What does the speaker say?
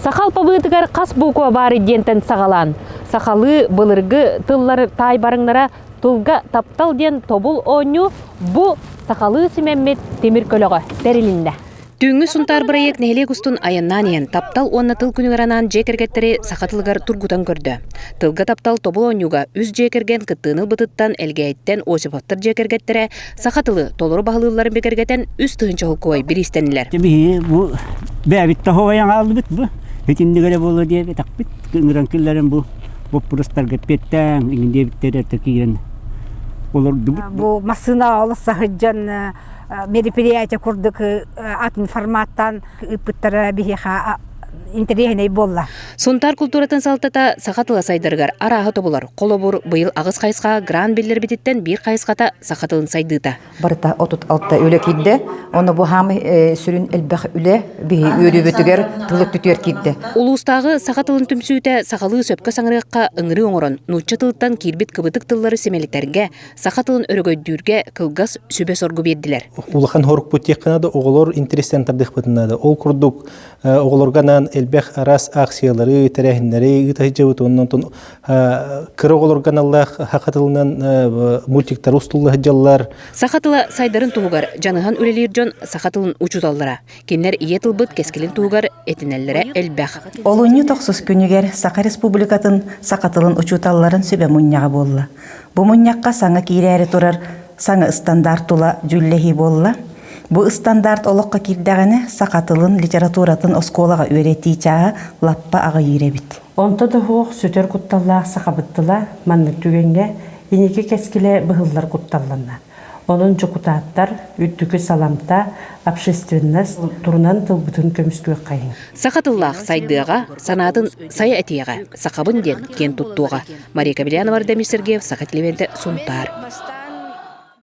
Саха алпабыытыгар хас буква баарый диэнтэн саҕалаан, сахалыы былыргы тыллары таайбарыҥнара тылга таптал диэн тобул оонньуу бу сахалыы симэммит тимир көлөҕө тэрилиннэ. Түүҥҥү Сунтаар бырайыак нэһилиэк устун айаннаан иһэн, таптал уонна тыл күнүгэр анаан дьиэ кэргэттэри саха тылыгар тургутан көрдө. Тылга таптал тобул оонньууга үс дьиэ кэргэн кыттыыны ылбытыттан Элгээйиттэн Осиповтар дьиэ кэргэттэрэ саха тылы толору баһылыылларын бигэргэтэн 3000 холкуой бириистэннилэр. Биһи бу бэйэбит тоһуойан хааллыбыт бу. Итинник эрэ буолуо диэбэтэхпит. Ыҥыран киллэрэн бу боппуруостарга эппиэттээн иҥин диэбиттэрэ киирэн олордубут. Бу массыына олус саһыдьан мероприятие курдук атын форматтан ыыппыттара биһиэхэ интэриэһинэй буолла. Сунтаар култууратын салалтата саха тыла сайдарыгар арааһы тобулар. Холобур, быйыл аҕыс хайысхаҕа грант биллэрбититтэн биир хайысхата саха тылын сайдыыта. Барыта 36 үлэ киирдэ. Ону бу хаамый сүрүн элбэх үлэ биһи үөрүүбүтүгэр тыл өттүтүгэр киирдэ. Улуустааҕы саха тылын түмсүүтэ сахалыы сөпкө саҥарыахха ыҥырыы оҥорон, нуучча тылыттан киирбит кыбытык тыллары симэлитэргэ, саха тылын өрөгөйдүүргэ кылгас сүбэ-соргу биэрдилэр. Улахан хорукпут диэххэ наада, оҕолор интэриэстэн тардыахпытын наада. Ол курдук оҕолорго анаан элбэх араас акциялары, тэрээһиннэри ыыта сылдьабыт. Онон кыра оҕолорго аналлаах саха тылынан мультиктары устулла сылдьаллар. Саха тыла сайдарын туһугар дьаныһан үлэлиир дьон саха тылын учууталлара. Кинилэр ийэ тылбыт кэскилин туһугар этинэллэрэ элбэх. Олунньу тохсус күнүгэр Саха Республикатын саха тылын учууталларын сүбэ мунньаҕа буолла. Бу мунньахха саҥа киирээри турар саҥа ыстандаарт тула дьүүллэһии буолла. Бу ыстандаарт олоххо киирдэҕинэ, саха тылын, литературатын оскуолаҕа үөрэтии чааһа лаппа аҕыйыыр эбит. Онто да суох сүтэр кутталлаах сахабыт тыла маннык түгэҥҥэ инники кэскилэ быһыллар кутталланна. Онон дьокутааттар, үрдүкү саламта, общественность турунан тылбытын көмүскүөххэйиҥ. Саха тыллаах сайдыаҕа, санаатын сайа этиэҕэ, сахабын диэн киэн туттуоҕа. Мария Кобельянова, Ардемир Сергеев, Саха телевидениетэ, Сунтаар.